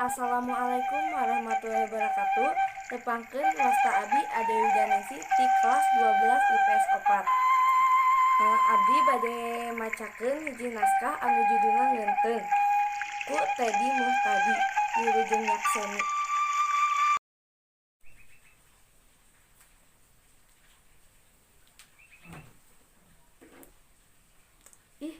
Assalamualaikum warahmatullahi wabarakatuh. Tepangkeun, wasta abi Ade Widaningsih ti kelas 12 IPS 4. Abdi bade macakeun hiji naskah anu judulna Ngeunteung ku Teddy Muhtadi. Wilujeng nyakseni. Ih,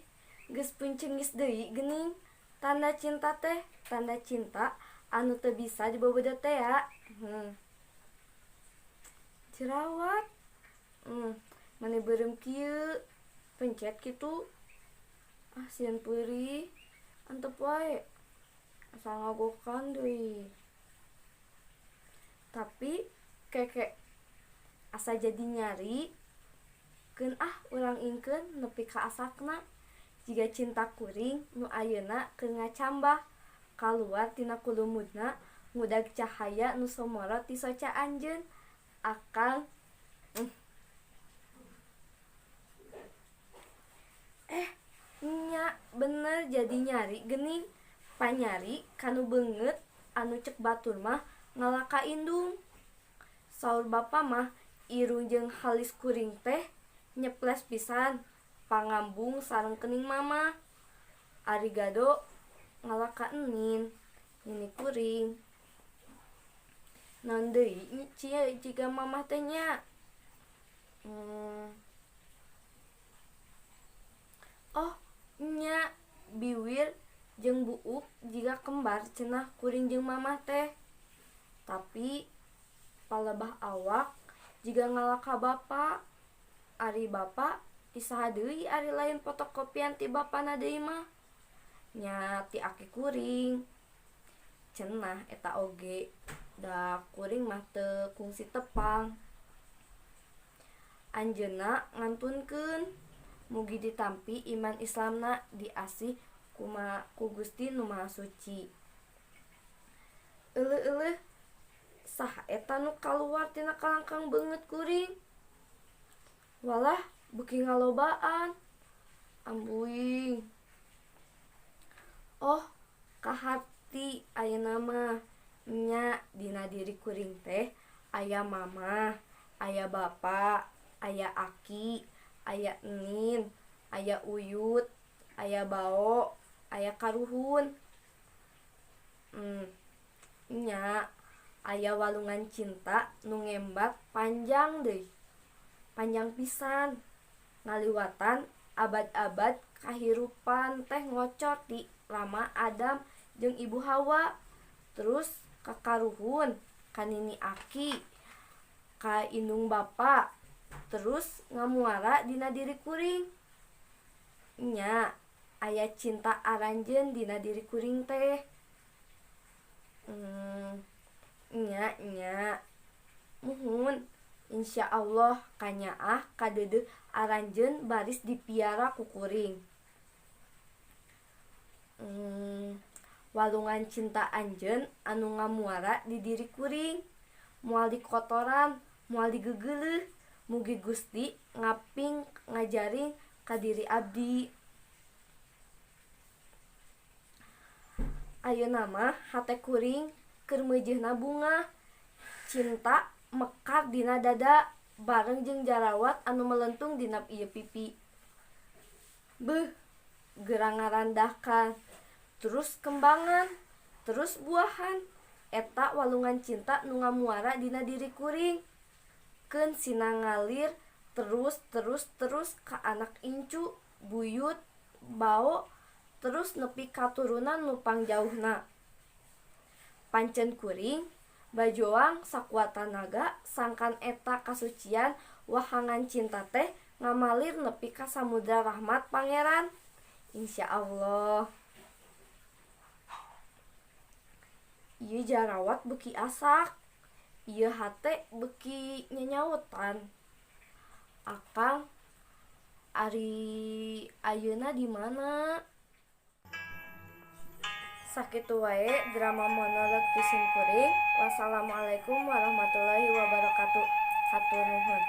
geus puncengis deui geuning. Tanda cinta teh, tanda cinta anu teu bisa dibobodo teh ya. Jerawat. Mani beureum kieu, pencet kitu. Ah, sieun peurih. Antep wae. Asal ngagokan deui. Tapi keke asa jadi nyari. Keun ah urang ingkeun nepi ka asakna. Jiga cinta kuring nu ayeuna keur ngacambah kaluar tina kulumudna ngudag cahaya nu somorot ti soca anjeun. Akang Nya bener jadi nyari geuning. Panyari kanu beungeut anu cek batur mah ngalah ka indung. Saur bapa mah irung jeung halis kuring teh nyeples pisan pangambung sareng kening mama. Ari gado ngalah ka enin, nini kuring. Naon deui jiga mamah teh nya? Oh, nya biwir jeung buuk jiga kembar cenah kuring jeung mamah teh. Tapi palebah awak jiga ngalah ka bapa. Ari bapa ti saha deui ari lain fotokopian ti bapana deui mah? Nya ti aki kuring. Cenah eta oge da kuring mah teu kungsi tepang. Anjeunna ngantunkeun mugi ditampi iman Islamna diasih ku Gusti Nu Maha Suci. Euleuh-euleuh saha eta nu kaluar tina kalangkang beungeut kuring? Walah beuki ngalobaan. Ambuing. Oh, kahati ayeuna mah. Nya dina diri kuring teh aya mama, aya bapa, aya aki, aya enin, aya uyut, aya bao, aya karuhun. Nya aya walungan cinta nu ngembat panjang deui. Panjang pisan. Ngaliwatan abad-abad kahirupan teh ngocor ti Rama Adam jeung Ibu Hawa. Terus ka karuhun, ka nini aki, ka indung bapa, terus ngamuara dina diri kuring. Nya aya cinta aranjeun dina diri kuring teh. Nya nya. Muhun insyaallah kanyaah kadeudeuh aranjeun baris dipiara ku kuring. Walungan cinta anjeun anu ngamuara di diri kuring. Moal dikotoran, moal digegeuleuh. Mugi Gusti ngaping ngajaring ka diri abdi. Ayeuna mah hate kuring keur meujeuna bunga. Cinta mekar dina dada bareng jeung jarawat anu melentung dina ieu pipi. Beuh, geura ngarandahkan. Terus kembangan, terus buahan. Eta walungan cinta nu ngamuara dina diri kuring. Keun sina ngalir terus terus terus ka anak incu, buyut, bao, terus nepi ka turunan nu pangjauhna. Pancen kuring bajoang sakuat tanaga sangkan eta kasucian wahangan cinta teh ngamalir nepi ka samudra rahmat pangeran. Insyaallah. Ieu jarawat beuki asak, ieu hate beuki nyanyautan. Akang ari ayeuna di mana? Sakitu wae drama monolog ti sim kuring. Wassalamualaikum warahmatullahi wabarakatuh. Hatur nuhun.